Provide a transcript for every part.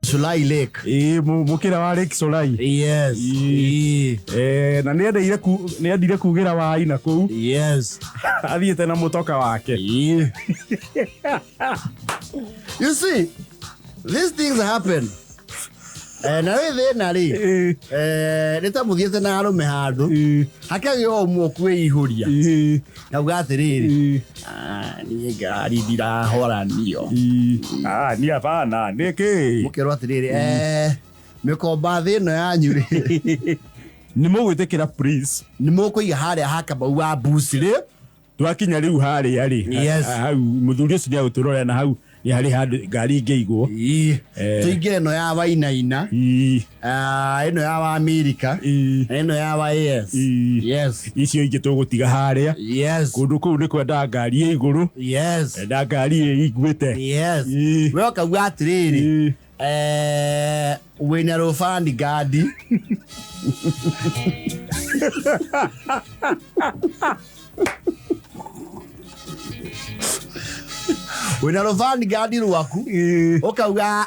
Sulai Lake. Ĩĩ, mũkĩra wa Lake Solai. Yes. Ĩĩ. Ĩĩ. Na nĩendire kugĩra wai na kũu. Yes. Athiĩte na mũtoka wake. Ĩĩ. You see, these things happen. Na rĩ thĩna rĩ, Ĩĩ. nĩ ta mũthiĩte na arũme handũ, Ĩĩ. hakagĩa o ũmwe ũkwĩihũria. Ĩĩ. Nauga atĩrĩrĩ, Ĩĩ. "Ah, niĩ ngari ndirahoranio." Ĩĩ. Ah, ni hapana nĩkĩ? Mũkerwo atĩrĩrĩ, mĩkomba thĩ ĩno yanyu rĩ, Nĩ mũgwĩtĩkĩra please. Nĩ mũkũiga harĩa ha Kamau wa mbuci rĩ. Twakinya rĩu harĩa rĩ, Yes. hau mũthuri ũcio nĩagũtũrorera na hau nĩ harĩ handũ ngari ingĩigwo. Ĩĩ. Eh. Tũingĩre ĩno ya Wainaina, Ĩĩ. ah, ĩno ya wa Amerika, Ĩĩ. na ĩno ya wa AS. Ĩĩ. Yes. Icio ingĩ tũgũtiga harĩa. Yes. Kũndũ kũu nĩ kwendaga ngari ĩ igũrũ, enda ngari ĩiguĩte. Yes. Ĩĩ. We ũkauga atĩrĩrĩ, Ĩĩ. Wĩna rũbani ngandi. Wĩna rũbani ngandi rwaku. Ĩĩ. Ũkauga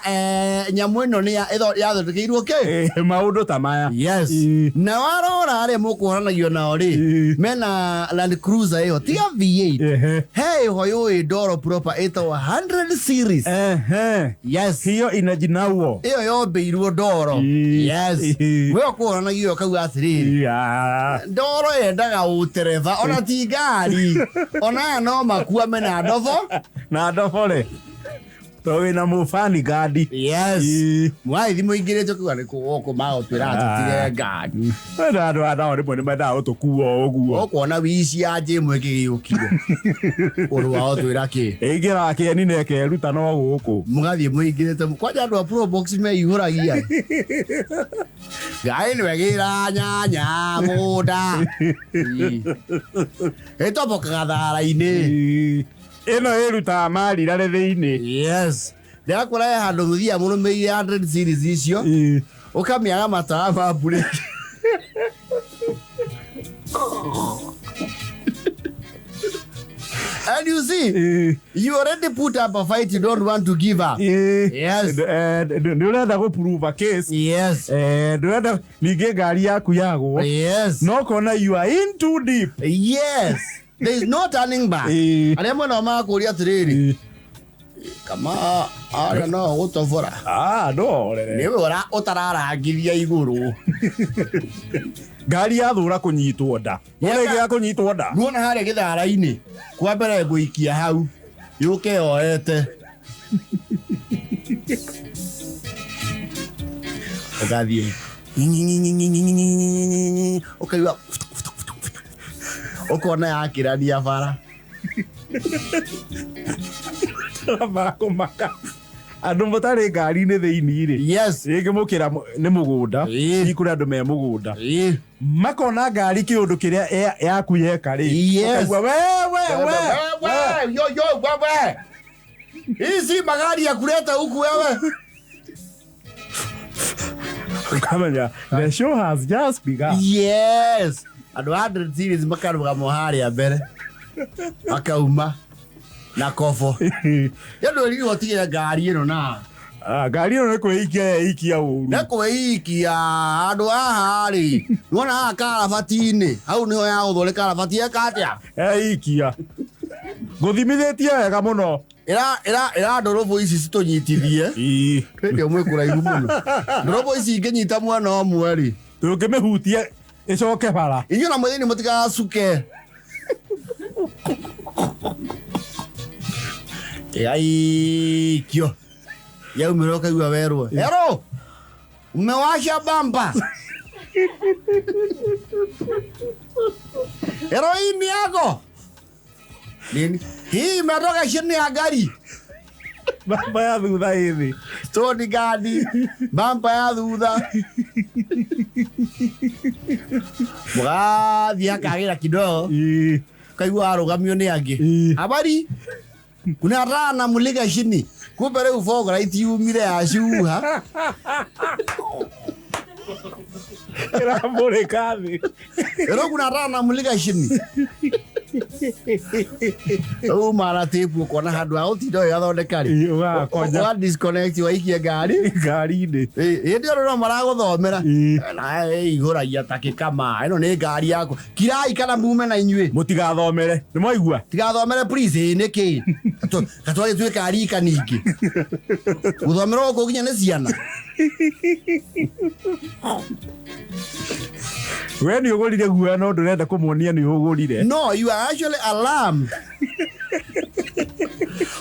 nyamũ ĩno nĩ yathondekeirwo kĩ? Maũndũ ta maya. Yes. Ĩĩ. Na warora arĩa mũkũhoranagio nao rĩ, Ĩĩ. mena Land Cruiser ĩyo tiga V8. Ehe. He ĩho yũĩ ndoro proper ĩtagwo 100 series. Ehe. Yes. Hiyo inajinauo. Ĩyo yombĩirwo ndoro. Ĩĩ. Yes. Ĩĩ. We ũkũhoranagio ũkauga atĩrĩrĩ, Yeah. ndoro yendaga ũtereba ona ti ngari, ona aya no makuame na ndobo. Na ndobore to wĩna mũbani ngandi. Yes. Ĩĩ. Mwagĩthiĩ mũingĩrĩte ũkauga nĩ gũkũ magũtwĩra tũtige ngari. Na andũ aya nao rĩmwe nĩ mendaga gũtũkua o ũguo. Ũkuona wici ya njĩmwe ĩkĩgĩũkire ũndũ wa gũtwĩra kĩ. Ĩingĩraga kĩeni na ĩkeruta no gũkũ. Mũgathiĩ mũingĩrĩte kwanja andũ a Probox meihũragia ngai nĩwe gĩra nyanya mũgũnda. Ĩĩ. Ĩtobokaga thara-inĩ. Ĩĩ. Ĩno ĩrutaga marirare thĩinĩ. Yes, ndĩrakwĩra he handũ mũthiaga mũrũmĩrĩire 100 series icio, Ĩĩ. ũkamĩaga matawa ma mburĩki. And you see, Ĩĩ. you already put up a fight you don't want to give up. Ĩĩ. Yes. Nĩ ũrenda gũ prove a case. Yes. Ndũrenda ningĩ ngari yaku yagwo. Yes. No kona you are in too deep. Yes. There is no turning back. Ĩĩ. Arĩa mwena wa makũria atĩrĩrĩ, Ĩĩ. kama arĩa no gũtobora. Ah, no rere. Nĩwe ũtararangithia igũrũ. Ngari yathũra kũnyitwo nda. Wona ĩngĩ ya kũnyitwo nda. Nuona harĩa gĩthara-inĩ, kwa mbere ngũikia hau, yũke yoete. Ũgathiĩ ũkaigua ũkona yakĩrania bara. Makũmaka. Andũ mũtarĩ ngari-inĩ thĩinĩ rĩ. Yes. Rĩngĩ mũkĩra nĩ mũgũnda. Ĩĩ. Hihi kũrĩ andũ me mũgũnda. Ĩĩ. Makona ngari kĩũndũ kĩrĩa yaku yeka rĩ. Yes. Ũkaigua, we we we. Wewe, yo yo wewe. Hizi magari ya kuleta huku wewe. Ũkamenya the show has just begun. Yes. Andũ a 100 series makarũgama harĩa mbere. Makauma na kobo. Nĩ ũndũ ĩrirwo tigĩre ngari ĩno na. Ah, ngari ĩno nĩ kwĩikia yeikia ũru. Nĩ kwĩikia handũ haha rĩ. Nĩwona haha karabati-inĩ. Hau nĩho ya gũthwo nĩ karabati eka atĩa? Eikia. Ngũthimithĩtie wega mũno. Ĩra ĩra ĩra ndũrũbũ ici citũnyitithie. Ĩĩ. Twende ũmwe kũraihu mũno. Ndũrũbũ ici ingĩnyita mwena ũmwe rĩ. Tũngĩmĩhutia ĩcoke bara. Inyuĩ na mwĩthĩ mũtigacuke. Ĩgaikio. Yaumĩra ũkaigua werwo. Ero! Umewasha bamba. Ero hii ni yako. Nini? Hii imetoka chini ya gari. Bamba ya thutha ĩ thĩ. Stone gadi. Bamba ya thutha. Mũgathiĩ akagĩra kidogo. Ĩĩ. Kaigua arũgamio nĩ angĩ. Ĩĩ. Habari? Kuna taa namulika chini. Kumbe rĩu fog light yumire yacuha. Ĩramũrĩka thĩ. Rĩu kuna taa namulika chini. Uma na tape ũkona handũ ha gũtinda ũgĩgathondeka rĩ. Ĩĩ, ũgakonja. Ũga disconnect waikie ngari. Ngari-inĩ. Ĩĩ, hĩndĩ ĩyo no maragũthomera. Ĩĩ. Na ĩihũragia ta kĩkama. Ĩno nĩ ngari yakwa. Kirai kana mume na inyuĩ. Mũtigathomere. Nĩ mwaigua? Tigathomere please ĩĩ nĩkĩ? Gatwari tuĩka rika ningĩ. Gũthomera gũkũ nginya nĩ ciana. We nĩ ũgũrire guoya no ndũrenda kũmuonia nĩ ũgũrire. No, you are actually alarmed.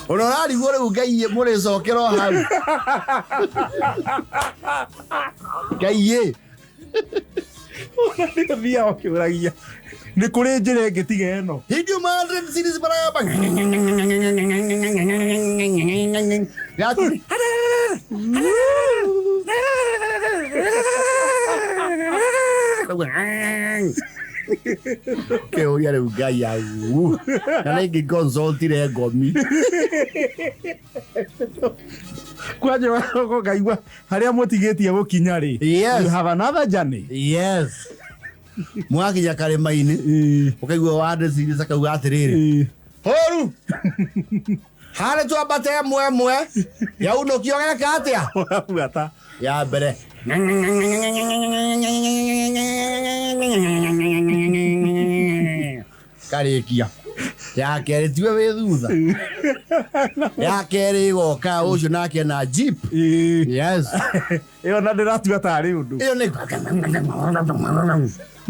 Ona ũrarigwo rĩu Ngai mũrĩcokera o hau. Ngai ĩ. Ona nĩ ũthiaga ũkĩũragia. Nĩ kũrĩ njĩra ĩngĩ tiga ĩno. Hĩndĩ ĩyo 100 series maragamba. Yaku. Kĩũria rĩu Ngai au. Na rĩngĩ consultire ngomi. Kwanja ũgaigua harĩa mũtigĩtie gũkinya rĩ. Yes. You have another journey. Yes. Mwakinya karĩma-inĩ Ĩĩ. ũkaigua wa series akauga atĩrĩrĩ. Ĩĩ. Horu. Harĩ twambate ĩmwe ĩmwe. Yaunũkio geka atĩa? Ũrabuata. Ya mbere. Karĩkia. Ya kerĩ tiwe wĩ thutha. Ya kerĩ ĩgoka ũcio nake na jeep. Ĩĩ. Yes. Ĩyo na ndĩratua tarĩ ũndũ. Ĩyo nĩ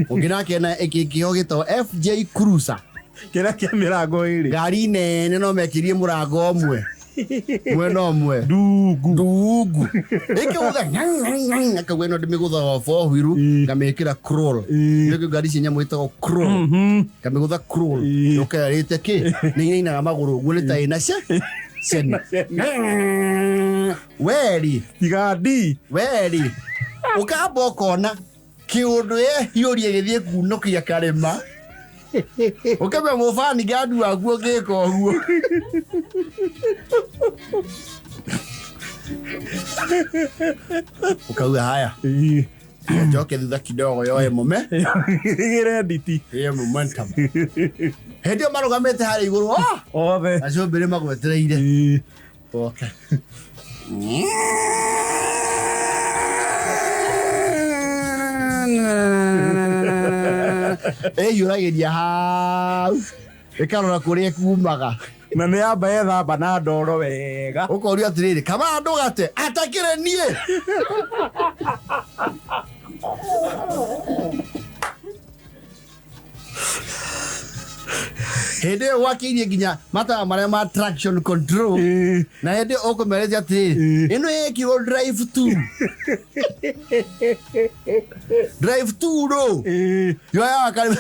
ũngĩ nake na ĩkĩo gĩtagwo FJ Cruiser. Kĩrĩa kĩa mĩrango ĩrĩ. Ngari nene no mekĩrie mũrango ũmwe. Mwena ũmwe. Ndungu. Ndungu. Ĩkĩgũtha akauga ĩno ndĩmĩgũthaga four wheel Ĩĩ. ngamĩkĩra crawl. Ĩĩ. Nĩkĩo ngari ici nyamũ ĩtagwo crawl. Ngamĩgũtha crawl. Ĩĩ. Yũka yarĩte kĩ? Nĩ inainaga magũrũ ũguo nĩ ta ĩna ceni. Weri. Tiga ndi. Weri. Ũkamba ũkona kĩũndũ yehiũria gĩthiĩ kunũkia karĩma. Ũkame mũbani gandu waku ũgĩka ũguo. Ũkauga haya. Ĩĩ. Njoke thutha kidogo yoe mume. Ĩgĩre nditi. Ĩyo momentum. Hĩndĩ ĩyo marũgamĩte harĩa igũrũ. Ah! Othe. Acio mbere magwetereire. Ĩĩ. Oke. Ĩhiũragĩria hau. Ĩkarora kũrĩa ĩkumaga. Na nĩ yamba yethamba na ndoro wega. Ũkorio atĩrĩrĩ, kaba ndũgate atakĩrĩ niĩ. Hĩndĩ ĩyo gwakĩirie nginya matawa marĩa ma traction control. Ĩĩ. Na hĩndĩ ĩyo ũkũmereria atĩrĩrĩ, Ĩĩ. ĩno ĩkirwo drive two. Drive two rũ. Ĩĩ. Yoyaga karĩ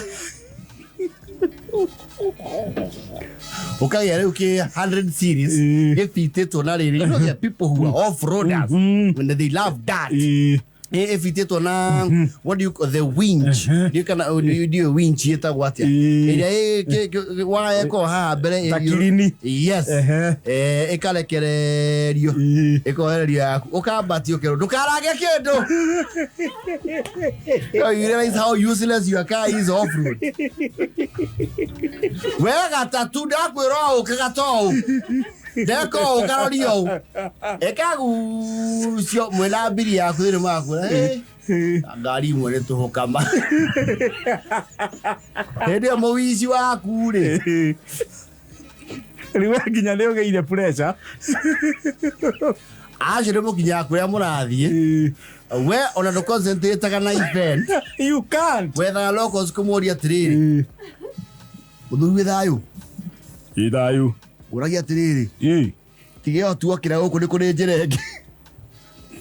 ũkagĩa rĩu kĩ 100 series Ĩĩ. gĩbitĩtwo na rĩrĩ. You know there are people who are off-roaders and they love that. Ĩĩ. Ĩbitĩtwo na what do you call the winch. Ndiũĩ kana ndiũĩ winch ĩtagwo atĩa. Ĩĩ. Ĩrĩa waya ĩkoragwo haha mbere Ta kirini. Yes. Ehe. Ĩkarekererio. Ĩĩ. Ĩkohererio yaku. Ũkambatio ũkerwo ndũkarange kĩndũ. So you realize how useless your car is off road. We gatatu ndakwĩra ũũ kagata ũũ. Ndeka ũũ karoria ũũ. Ĩkagucio mwĩna mbiri yaku thĩinĩ makwĩra "Hey, Ĩĩ. ngari imwe nĩ tũhũkama. Hĩndĩ ĩyo mũwici waku rĩ. Ĩĩ. Rĩu we nginya nĩ ũgĩire pressure. Acio nĩ mũkinyaga kũrĩa mũrathiĩ. Ĩĩ. We ona ndũconcentrataga na event. You can't. Wethaga locals kũmũria atĩrĩrĩ. Ĩĩ. Mũthuri wĩ thayũ. Ĩ thayũ. Ũragia atĩrĩrĩ. Ĩĩ. Tiga ĩyo tuokĩra gũkũ nĩ kũrĩ njĩra ĩngĩ.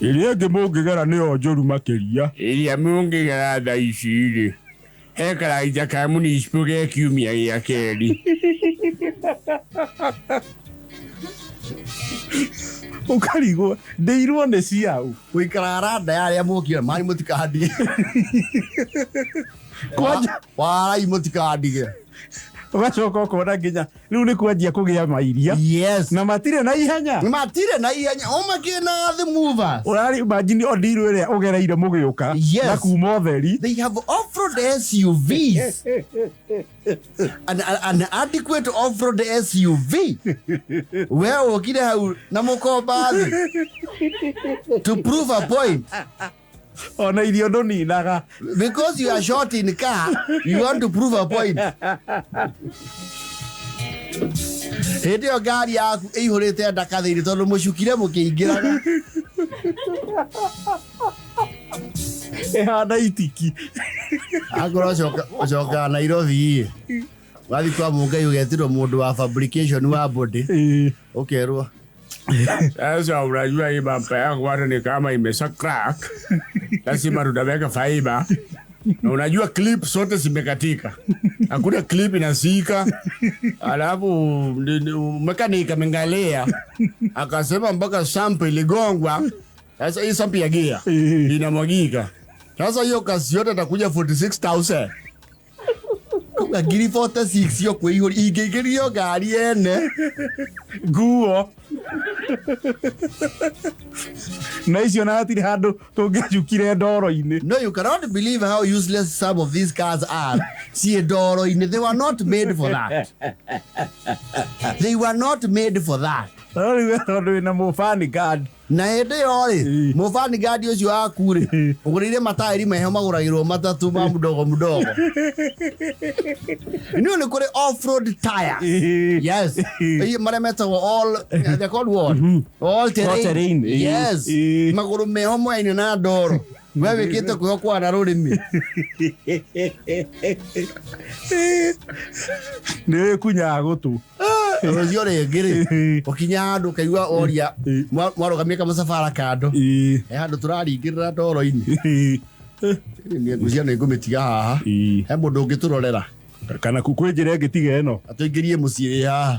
Ĩrĩa ĩngĩ mũngĩgera nĩyo njũru makĩria. Ĩrĩa mũngĩgera thaa ici rĩ, he karagita ka municipal ge kiumia gĩa kerĩ. Ũkarigwo ndĩirwo nĩ ciaũ. Gũikara randa ya arĩa mokire mari mũtikandige. Kwanja Warai mũtikandige. Ũgacoka ũkona nginya rĩu nĩ kwanjia kũgĩa mairia. Yes. Na matirĩ na ihenya. Matirĩ na ihenya ũmakĩ na the movers. Ũrarĩ imagine ondiru ĩrĩa ũgereire mũgĩũka. Yes. Na kuma ũtheri. They have off-road SUVs. An adequate off-road SUV. We ũkire hau na mũkomba thĩ. To prove a point. Ona irio ndũninaga. Because you are short in car, you want to prove a point. Hĩndĩ ĩyo ngari yaku ĩihũrĩte ndaka thĩinĩ tondũ mũcukire mũkĩingĩraga. Ĩhana itiki. Akorwo ũcokaga Nairobi ĩ. Wathiĩ kwa Mũngai ũgetĩrwo mũndũ wa fabrication wa body. Ũkerwo. Sasa unajua hii bampa yako bado ni kama imesha crack, lazima tutaweka fiber. Na unajua clip zote zimekatika, hakuna clip inasika. Alafu mekanika amengalia akasema mpaka sample iligongwa. Sasa hii sample ya gia inamwagika. Sasa hiyo kazi yote atakuja 46,000. Kuga ngiri 46 yo kwĩihũria ingĩingĩrio ngari ene. Nguo. Na icio na hatirĩ handũ tũngĩacukire ndoro-inĩ. No, you cannot believe how useless some of these cars are. Ciĩ ndoro-inĩ. They were not made for that. They were not made for that. No rĩu we tondũ wĩna mũbani guard. Na hĩndĩ ĩyo rĩ, mũbani gadi ũcio waku rĩ, ũgũrĩire mataĩri meho magũragĩrwo matatũ ma mdogo mdogo. Nĩ nĩ kũrĩ off-road tires. Yes. Marĩa metagwo all, they're called what? All terrain. All terrain. Yes. Magũrũ meho moyaine na ndoro. We wĩkĩte kwĩhokwo na rũrĩmĩ. Nĩ wĩkunyaga gũtũ. Rũcio rĩngĩ rĩ, ũkinya handũ ũkaigua oria mwarũgamie kamũcabara kando. He handũ tũraringĩrĩra ndoro-inĩ. Ngwĩciria nĩ ngũmĩtiga haha. He mũndũ ũngĩtũrorera. Kana kwĩ njĩra ĩngĩ tiga ĩno. Atũingĩrie mũciĩ wĩ haha.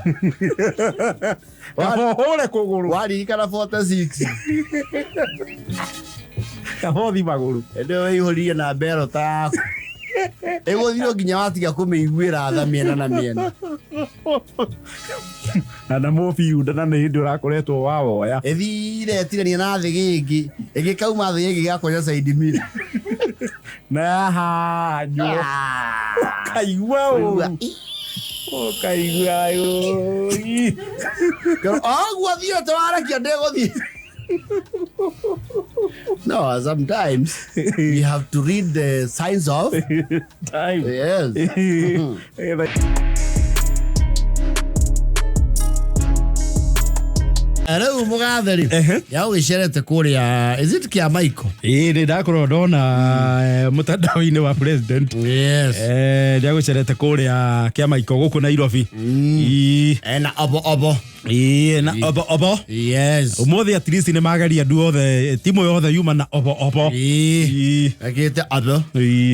Kaba ũhũre kũgũrũ. Waririkana 46. Kaba ũthi magũrũ. Hĩndĩ ĩyo wĩihũririe na mbero ta yaku. Ĩgũthirwo nginya watiga kũmĩiguĩra tha mĩena na mĩena. Na mũbiunda na nĩ hĩndĩ ũrakoretwo wawoya. Ĩthire ĩtirania na thĩ gĩngĩ, ĩgĩkauma thĩ gĩngĩ gĩakonya side mirror. Na yahanywo. Ũkaigua ũru. Ũkaigua ũru. Oguo thiĩte warakia ndĩgũthiĩ. No, sometimes you have to read the signs of time. Yes. Rĩu mũgatheri ya ũgĩcerete kũrĩa, is it Kĩamaiko? Ĩĩ nĩ ndakorwo ndona mũtandao-inĩ wa president. Yes. Ndagũcerete kũrĩa Kĩamaiko gũkũ Nairobi. Ena obo obo. Ĩĩ na obo obo. Yes. Ũmũthĩ at least nĩ mageria andũ othe, timu yothe yuma na obo obo. Ĩĩ. Ekĩte obo.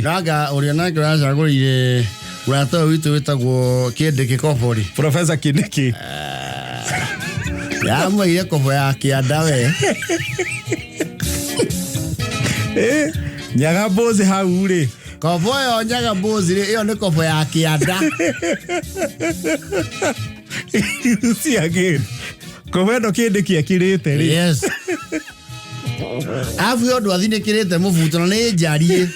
Nanga ũrĩa nake ũracagũrire mũrata ũyũ witũ wĩtagwo Kĩndĩkĩ Kobori. Professor Kĩndĩkĩ. Yamũire kobo ya kĩanda we. Nyaga mbũzi hau rĩ. Kobo ĩyo nyaga mbũzi rĩ, ĩyo nĩ kobo ya kĩanda. See again. Kobo ĩno Kĩndĩkĩ ekĩrĩte rĩ. Yes. Arabu ĩyo ndwathinĩkĩrĩte mũbuto na nĩ njariĩ.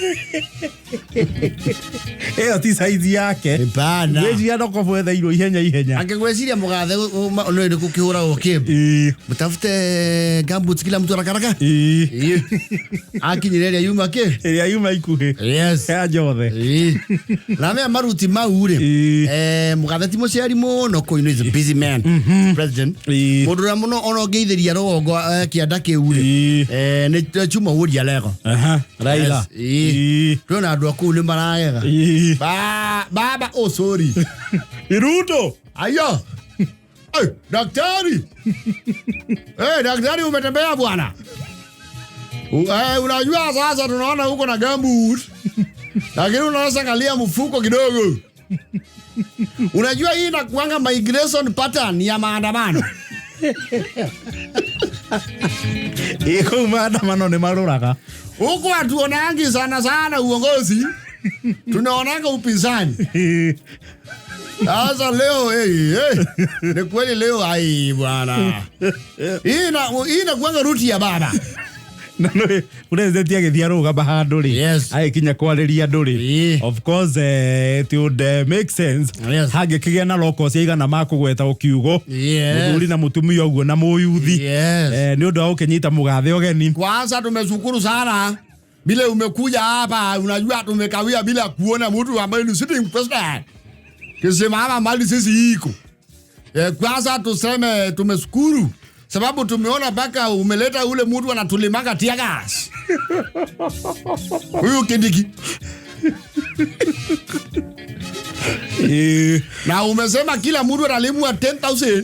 Ĩyo ti size yake. Hapana. Ngwĩciria no kobo etheirwo ihenya ihenya. Angĩgwĩciria mũgathe nĩ nĩ gũkĩhũragwo kĩmbu. Mũtafute gumboots kila mtu haraka haraka. Akinyire ĩrĩa yuma kĩ? Ĩrĩa yuma ikuhĩ. Yes. Ya njothe. Na mea maruti mau rĩ. Mũgathe ti mũciari mũno kũu, you know, he's a busy man. President. Mũndũ ũrĩa mũno ona ũngĩithĩria rũgongo kĩanda kĩu rĩ. Nĩ Chuma Woria Lego. Raila. Twĩna andũ a kũu nĩ maragega. Baba, oh sorry. Ruto. Ayo. Hey, daktari. Hey, daktari umetembea bwana. Unajua sasa tunaona huko na gumboot. Lakini unaweza angalia mfuko kidogo. Unajua hii inakuanga migration pattern ya maandamano. Iko maandamano ni maruraga. Huko hatuonangi sana sana uongozi. Tunaonanga upinzani. Sasa leo hey, hey. Ni kweli leo ai bwana. Hii inakuanga ruti ya baba. Na nĩ president agĩthiĩ arũgama handũ rĩ, Yes. agĩkinya kwarĩria andũ rĩ, Ĩĩ. of course it would make sense Yes. hangĩkĩgĩa na locos igana makũgweta ũkiugo Yes. mũthuri na mũtumia ũguo na mũyuthi, Yes. nĩ ũndũ wa gũkĩnyita mũgathe ũgeni. Kwanza tumeshukuru sana vile umekuja hapa. Unajua tumekawia bila kuona mtu ambaye ni sitting president kisimama mali sisi iko. Kwanza tuseme tumeshukuru sababu tumeona mpaka umeleta ule mtu anatulimanga tear gas, huyu Kindiki, na umesema kila mtu analimwa 10,000.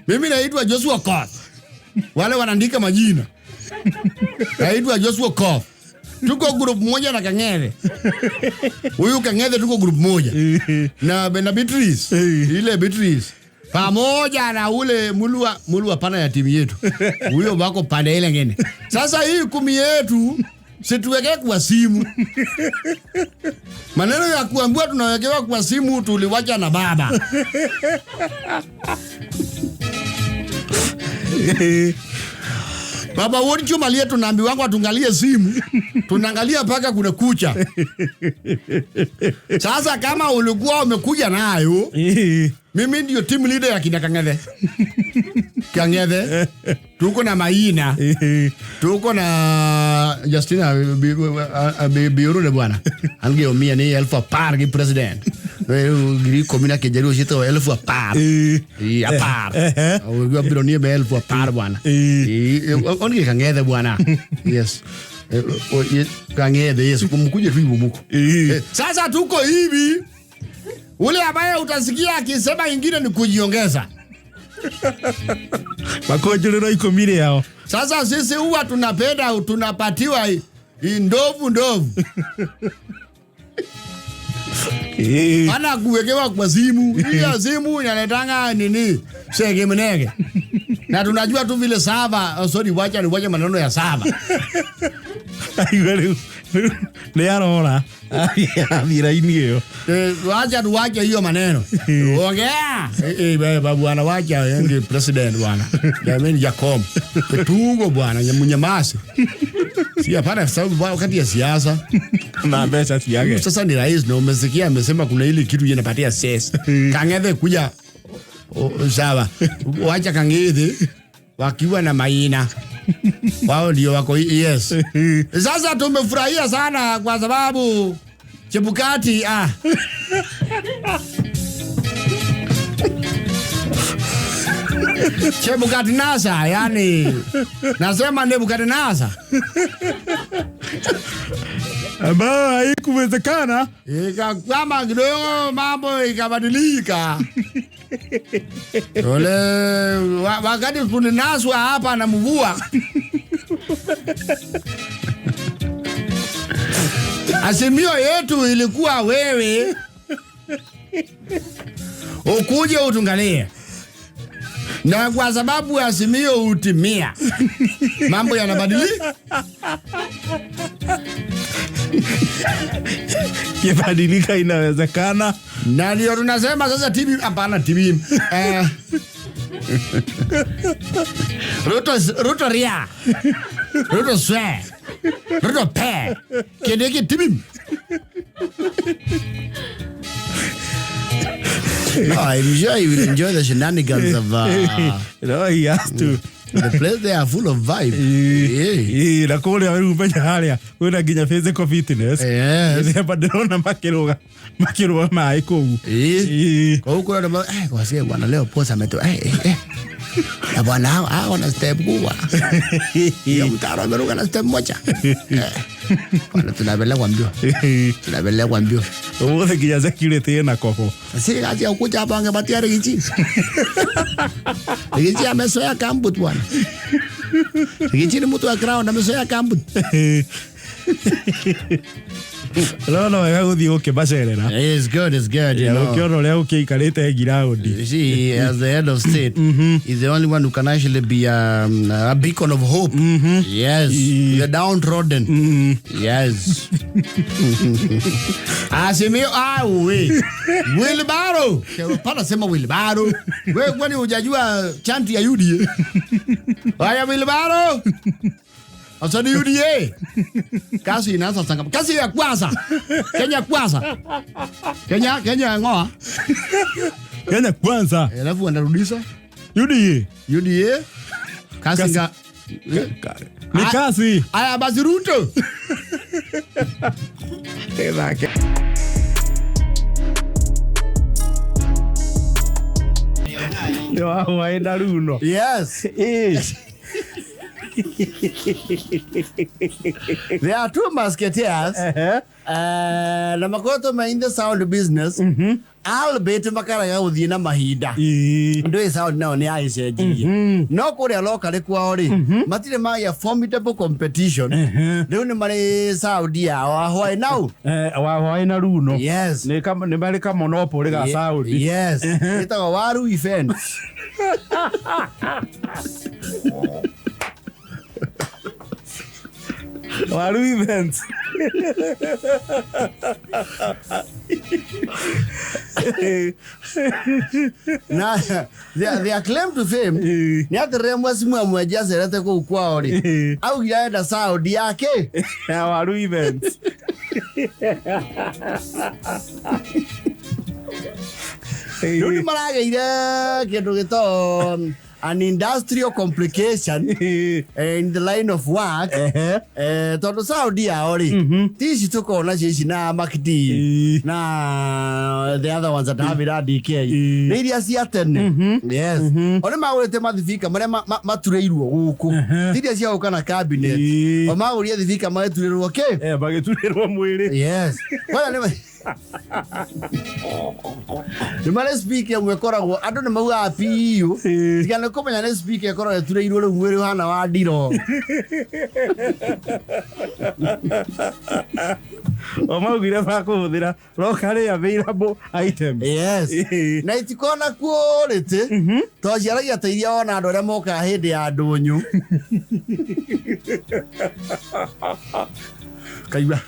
Mimi naitwa Joshua Koth, wale wanaandika majina, naitwa Joshua Koth. Tuko group moja na Kang'ethe. Huyu Kang'ethe tuko group moja na Beatrice, ile Beatrice pamoja na ule mulua pana ya timu yetu, huyo wako pande ile ngine. Sasa hii 10 yetu situweke kwa simu. Maneno ya kuambiwa tunawekewa kwa simu tuliwacha na baba. Baba wote chuma lietu tunaambiwa kwa tuangalie simu, tunaangalia mpaka kuna kucha. Sasa kama ulikuwa umekuja nayo, mimi ndio team leader ya kina Kang'ethe. Kang'ethe tuko na Maina, tuko na Justina Biurune bwana. Angeomia ni 10,000 gi president. Giri komina kejeru shito 10,000. Apar. Unajua bilo ni 10,000 bwana. Onge Kang'ethe bwana. Yes. Kang'ethe, yes, kumkuje tu hivyo muko. Sasa tuko hivi. Ule ambaye utasikia akisema ingine ni kujiongeza. Makonjorero 10 yao. Sasa sisi huwa tunapenda tunapatiwa ndovu ndovu. Ana kuwekewa kwa simu. Hiyo simu inaletanga nini? Sege mnege. Na tunajua tu vile sava. Oh, sorry, wacha ni wacha maneno ya sava. Aigua rĩu nĩ arora athira ini ĩyo. Wacha tuwache hiyo maneno. Ongea. Bwana wacha yeye president bwana. Jamani Jacob. Tugo bwana mnyamasi. Si hapana sababu wakati ya siasa na mbeca ciake. Sasa ni rais na umesikia amesema kuna ile kitu inapatia ses. Kang'ethe kuja sawa. Wacha Kang'ethe wakiwa na Maina. Wao ndio wako, yes. Sasa tumefurahia sana kwa sababu Chebukati Chebukati nasa, yani nasema Nebukadnezar ambayo haikuwezekana. Ikakwama kidogo, mambo ikabadilika. Ole wakati tulinaswa hapa na mvua. Azimio yetu ilikuwa wewe ukuje utungalie. Na kwa sababu azimio utimia, mambo yanabadilika. Kibadilika inawezekana. Na ndio tunasema sasa TV hapana TV. Ruto ria. Ruto swe. Ruto pe. Kindiki TV. No, I'm sure you will enjoy the shenanigans of No, he has to. The place they are full of vibe. Yeah. Na kule wewe umenya haria kwina nginya physical fitness. Yes. Nĩ ndĩrona makĩrũga maĩ kũu. Kwa huko na kwa sababu bwana leo posa ameto Na bwana hao wana step kubwa. Hiyo mtaro ameruka na step moja. Bwana tunapelekwa mbio. Tunapelekwa mbio. Ũmũthĩ nginya security ĩna kobo. Si kazi ya kuja hapa angepatia Rigathi. Rigathi amezoea kambut bwana. Rigathi ni mtu wa ground, amezoea kambut. No no wega gũthiĩ gũkĩmacerera. It's good, it's good, you know. Ũkĩona ũrĩa ũkĩikarĩte ngiraũndi. You see, as the head of state, he's the only one who can actually be a beacon of hope. Yes, the downtrodden. Yes. Asimio awe. Wheelbarrow. Pana sema wheelbarrow. Wewe kwani hujajua chanti ya UDA? Haya wheelbarrow. Asa ni UDA. Kazi inaanza sanga. Kazi ya kwanza. Kenya kwanza. Kenya Kenya ngoa. Kenya kwanza. Alafu wanarudisha UDA. UDA. Kazi Kasi- nga Ni kasi. Aya basi Ruto. Nĩ wa hwaĩ na runo. Yes. There are two musketeers. Na makoretwo me in the sound business. Albeit makaraga gũthiĩ na mahinda. Ndũĩ sound nao nĩ agĩcenjirie. No kũrĩa locally kwao rĩ, matirĩ magĩa formidable competition. Rĩu nĩ marĩ sound yao ahwaĩ nau. Wa hwaĩ na runo. Yes. Nĩ marĩ ka monopoly ga sound. Yes. Ĩtagwo Waru Events. Waru events. Na their claim to fame nĩ atĩ rĩrĩa mwecimu mwenji acerete kũu kwao rĩ, augire arenda sound yake. Ya Waru events. Rĩu nĩ maragĩire kĩndũ gĩtagwo an industrial complication in the line of work. Tondũ sound yao rĩ, ti ici tũkoragwo nacio ici na Mac D na the other ones that have it at DK. Nĩ iria cia tene. Yes. O nĩ magũrĩte mathibika marĩa maturĩirwo gũkũ. Ti iria cia gũka na cabinet. O magũrire thibika magĩturĩrwo kĩ? Magĩturĩrwo mwĩrĩ. Yes. Kwanza nĩ nĩ marĩ speaker ĩmwe ĩkoragwo andũ nĩ maugaga piũ tiga nĩ kũmenya nĩ speaker ĩkoragwo ĩturĩirwo rĩu mwĩrĩ ũhana wa ndiro. O maugire makũhũthĩra locally available items. Yes. Na itikoragwo na quality tondũ ciaragia ta iria wona andũ arĩa mokaga hĩndĩ ya ndũnyũ. Kaigua.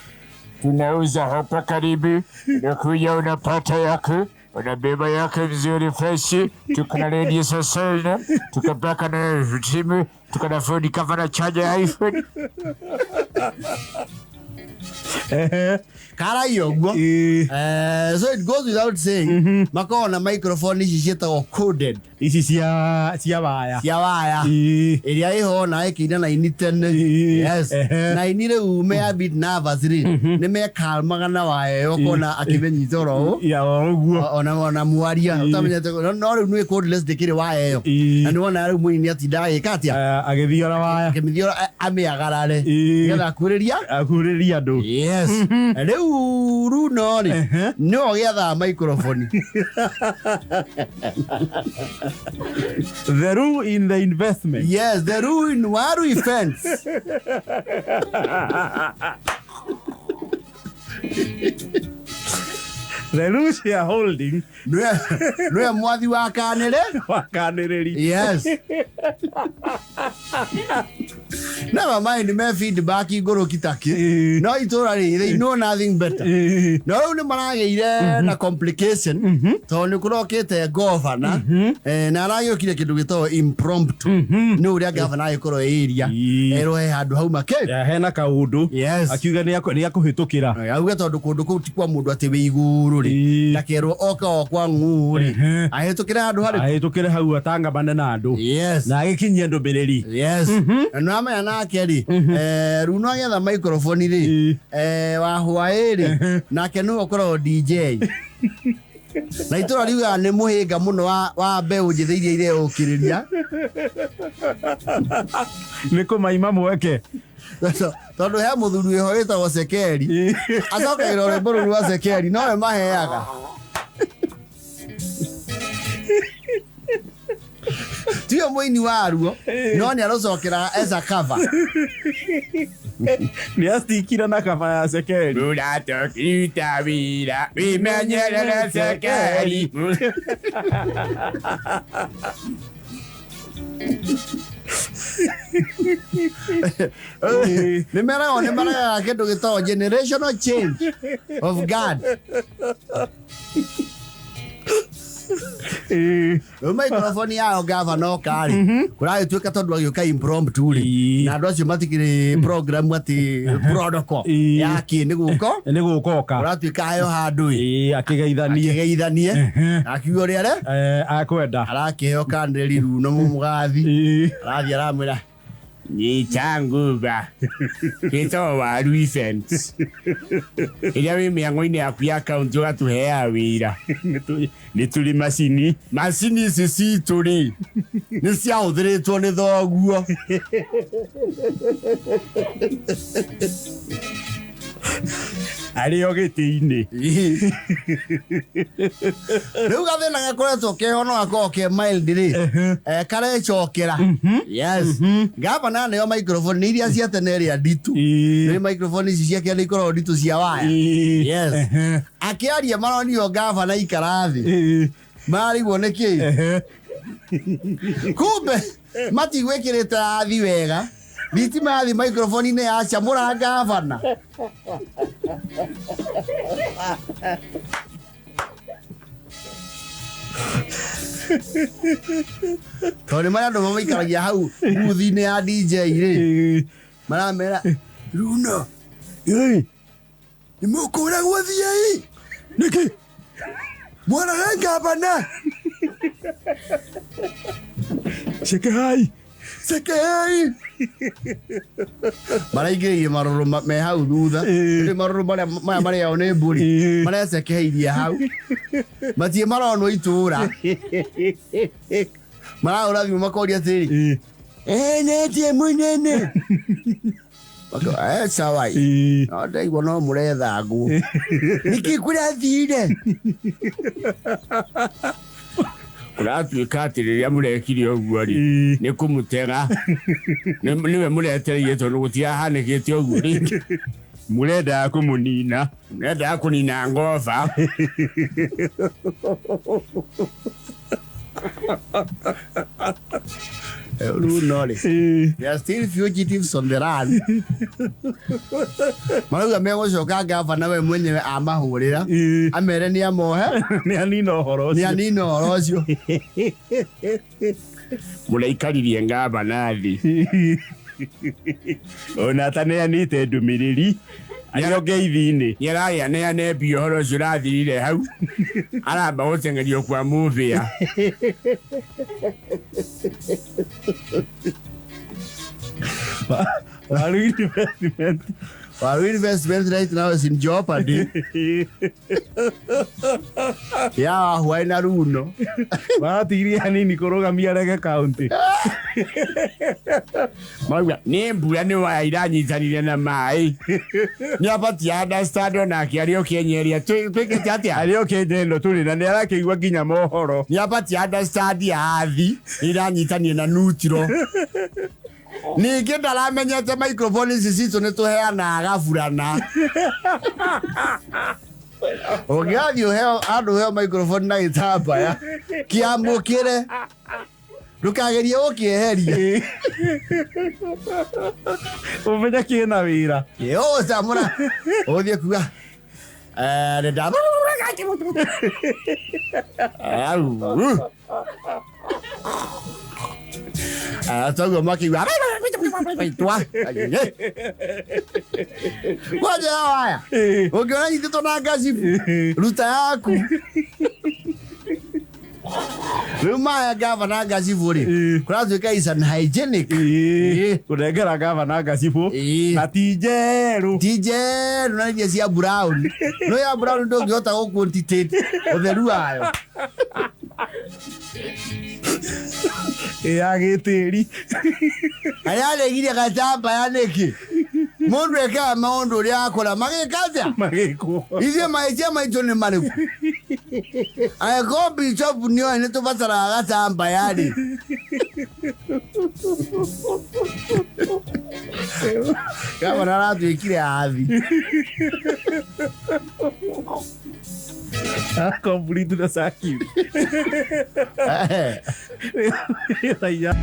Tunauza hapa karibu, unakuja unapata yako, unabeba yako vizuri freshi. Tuko na radio sasa, tukapaka na simu, tuko na phone cover na charger ya iPhone. Karaia ũguo. So it goes without saying, makoragwo na microphone ici ciĩtagwo coded. Ici cia waya. Cia waya. Ĩrĩa ĩho na ĩkĩina na ini tene. Yes. Na ini rĩu me a bit nervous rĩ, nĩ mekalmaga na waya ĩyo ũkona akĩmĩnyita oro ũũ. Ya ũguo. Ona mwaria ũtamenyete no rĩu nĩ cordless ndĩkĩrĩ waya ĩyo. Na nĩ wona rĩu mũini atinda agĩka atĩa? Agĩthiora waya. Akĩmĩthiora amĩagarare. Nĩgetha akuhĩrĩria? Akuhĩrĩria andũ. Yes. Rĩu Runo rĩ, nĩwe ũgĩethaga microphone. The rule in the investment. Yes, the rule in Waru events. The rule shareholding. Nĩwe mwathi wa kanĩrĩ? Wa kanĩrĩri. Yes. Never mind, me feedback igũrũki takĩ. No itũra rĩ, they know nothing better. No rĩu nĩ maragĩire na complication tondũ nĩ kũrokĩte governor, na aragĩũkire kĩndũ gĩtagwo impromptu. Nĩ ũrĩa governor agĩkorwo ĩ area. Erwo he handũ hauma kĩ? Hena kaũndũ. Yes. Akiuga nĩ akũhĩtũkĩra. Auge tondũ kũndũ kũu ti kwa mũndũ atĩ wĩ igũrũ rĩ. Ndakerwo oka o kwa ng'ũ rĩ. Ahĩtũkĩre handũ harĩkũ? Ahĩtũkĩre hau atangamane na andũ. Yes. Na agĩkinyie ndũmĩrĩri. Yes. Na nĩwamenya nake rĩ, Runo agĩetha microphone rĩ, wa hwaĩ rĩ, nake nĩwe ũkoragwo DJ. Na itũra riugaga nĩ mũhĩnga mũno wa mbeũ njĩthĩ iria ireyũkĩrĩria. Nĩ kũmaima mweke. Tondũ he mũthuri wĩho wĩtagwo Sekeri. Acokagĩra rwĩmbo rũu rwa Sekeri, nowe maheaga. Ti Tiwe mũini waruo no nĩ arũcokera as a cover. Nĩ acitikire na kaba ya cekeri. Mũratũkita wĩra wĩmenyerere cekeri. Nĩ meragwo nĩ maregaga kĩndũ gĩtagwo generational change of God. Rĩu microphone yao gavana oka rĩ, kũragĩtuĩka tondũ agĩũka impromptu rĩ, na andũ acio matikĩrĩ program atĩ protocol ya kĩ nĩ gũko Nĩ gũkoka. Kũratuĩka hayo handũ ĩ, Akĩgeithanie. Akĩgeithanie, akiuga ũrĩa re Akwenda. Arakĩheo kanĩrĩri runo mũgathi. Arathiĩ aramwĩra, Nyita nguba gĩtagwo Waru Events ĩrĩa wĩ mĩang'o-inĩ yaku ya kaunti ũgatũheaga wĩra. Nĩ tũrĩ macini. Macini ici citũ rĩ, nĩ ciahũthĩrĩtwo nĩ thoguo. Arĩ o gĩtĩ-inĩ. Rĩu gathĩna gakoretwo keho no gakorwo ke mild rĩ, karecokera. Yes, gavana nĩyo microphone nĩ iria cia tene ĩrĩa nditũ. Nĩ microphone ici ciake nĩ ikoragwo nditũ cia waya. Yes. Akĩaria maronio gavana ikara thĩ, mararigwo nĩ kĩ. Kumbe matigwĩkĩrĩte rathi wega, thitima yathi microphone-inĩ yacamũra gavana. Tondũ nĩ marĩa andũ mamaikaragia hau booth-inĩ ya DJ rĩ, maramera, "Runo, nĩ mũkũragwo, thiĩi." Nĩkĩ? "Mwarore gavana." Cekehai. "Cekehei." Maraingĩrĩirie marũrũ me hau thutha. Nĩ marũrũ marĩa maya marĩao nĩ mbũri. Marecekeheirie hau, matirĩ maronwo itũra, marahũra thimũ makoria atĩrĩrĩ, "Netie mũnene?" Sawa, no ndaigua no mũretha ngũ, nĩkĩ kũrathire? Kũratuĩka atĩ rĩrĩa mũrekire ũguo rĩ, nĩ kũmũtega. Nĩwe mũretereire tondũ gũtirahanĩkĩte ũguo rĩngĩ. Mũrendaga kũmũnina. Mũrendaga kũnina ngova. Rĩu no rĩ, there are still fugitives on the run. Marauga megũcoka gavana we mwenyewe amahũrĩra, amere nĩ amohe. Nĩ anina ũhoro Nĩ ũcio. anina ũhoro ũcio. Mũraikaririe ngavana thĩ. Ona ataneanĩte ndũmĩrĩri arĩ o ngeithi-inĩ. Nĩ ararĩa neane mbia, ũhoro ũcio ũrathirire hau, aramba gũteng'erio kwa mũbĩa. Waru Investment. Waru Investment right now is in jeopardy ya wahwaĩ na runo. Maratigirie hanini kũrũgamia rege kaunti. Marauga nĩ mbura, nĩ waya iranyitanire na maĩ. Nĩ abatie understand onake arĩ o Kenya ĩrĩa twĩkĩte atĩa. Arĩ o Kenya ĩno tũrĩ na nĩ arakĩigua nginya mohoro. Nĩ abatie understand yathi iranyitanire na nutiro. Ningĩ ndaramenyete microphone ici citũ nĩ tũheanaga gaburana. Ũngĩgathiĩ ũheo handũ ũheo microphone na gĩtambaya, kĩamũkĩre, ndũkagerie gũkĩeheria. Ũmenye kĩna wĩra. Ũcamũra ũthiĩ kuga, "Eh, nĩ nda toguo makiuga twa kwanja ya waya ũngĩona nyitĩtwo na ngacibu, ruta yaku. Rĩu maya gavana ngacibu rĩ, kũratuĩka is unhygienic. Kũnengera gavana ngacibũ na ti njerũ. Ti njerũ na iria cia brown, no ya brown ndũngĩhota gũ quantitate ũtheru wayo. Ĩ ya gĩtĩri. Arĩa gatambaya nĩkĩ mũndũ ekaga maũndũ ũrĩa akora magĩka atĩa? Magĩkwo. Ithuĩ mahĩtia maitũ nĩ marĩkũ? Angĩkorwo bishop nĩoĩ nĩ tũbataraga gatambaya rĩ, gavana aratuĩkire athi. Complete the circuit. Eh. Thaa inya.